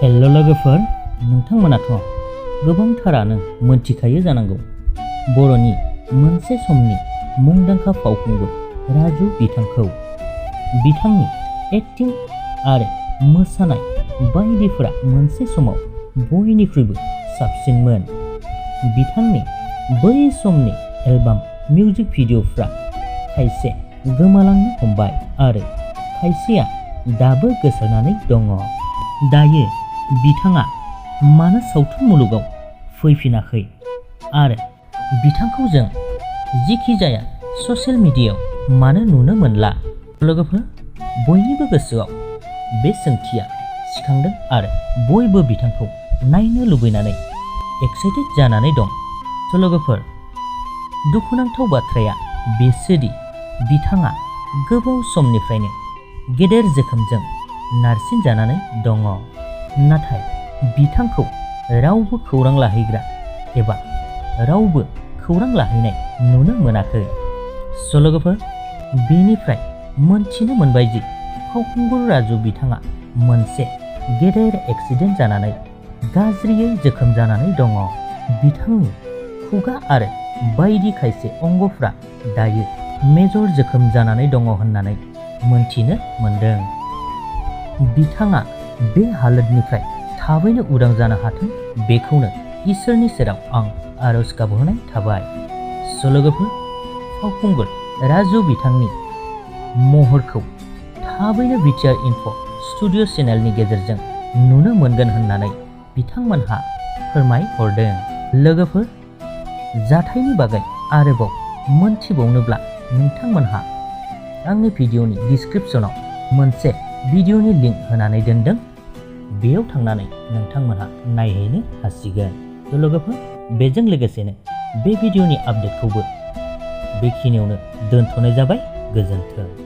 Hello' लोगोफोर, नोंथांमोनाथ' गोबांथारानो मोनथिखायो जानांगौ बर'नि मोनसे समनि मुंदांखा फावखुंगुर राजु बिथांखौ। बिथांनि एक्टिं आरो मोसानाय बायदिफोरा मोनसे समाव बयनिख्रुइबो साबसिनमोन। बिथांनि बै समनि एलबाम मिउजिक भिडिअ'फ्रा खायसे गोमालांनो हमबाय आरो खायसेया दाबो गोसारनानै दङ। दायो बिथाङा मानो सावथुन मुलुगाव फैफिनाखै आरो बिथांखौ जों जिखि जाया ससियेल मिडियायाव मानो नुनो मोनला? लोगोफोर, बयनिबो गोसोआव बे सोंथिया सिखांदों आरो बयबो बिथांखौ नायनो लुबैनानै एक्साइटेड जानानै दं। लोगोफोर, दुखुनांथाव बाथ्राया बेसोदि बिथाङा गोबाव समनिफ्रायनो गेदेर जोखोमजों नारसिनजानानै दङ, नाथाय बिथांखौ रावबो खौरां लाहैग्रा एबा रावबो खौरां लाहैनाय नुनो मोनाखै। लोगोफोर, बेनिफ्राय मोनथिनो मोनबाय दि फावखुंगुर राजु बिथाङा मोनसे गेदेर एक्सिडेन्ट जानानै गाज्रियै जोखोम जानानै दङ। बिथांनि खुगा आरो बायदि खायसे अंगफ्रा दायो मेजर जोखोम जानानै दङ होननानै मोनथिनो मोनदों। बिथाङा बे हालोदनिफ्राय थाबैनो उदां जानो हाथों, बेखौनो इसोरनि सेराव आं आरज गाबहोनाय थाबाय। लोगोफोर, फावखुंगुर राजु बिथांनि महरखौ थाबैनो बिटिआर इनफ' स्टुडिअ चेनेलनि गेजेरजों नुनो मोनगोन होननानै बिथांमोनहा फोरमायहरदों। लोगोफोर, जाथायनि बागै आरोबाव मोनथिबावनोब्ला नोंथांमोनहा आंनि भिडिअनि डिसक्रिपसनाव मोनसे भिडिअनि लिंक होनानै दोनदों, बेयाव थांनानै नोंथांमोनहा नायहैनो हासिगोन। लोगोफोर, बेजों लोगोसेनो बे भिडिअनि आपडेटखौबो बेखिनियावनो दोनथ'नाय जाबाय। गोजोन्थों।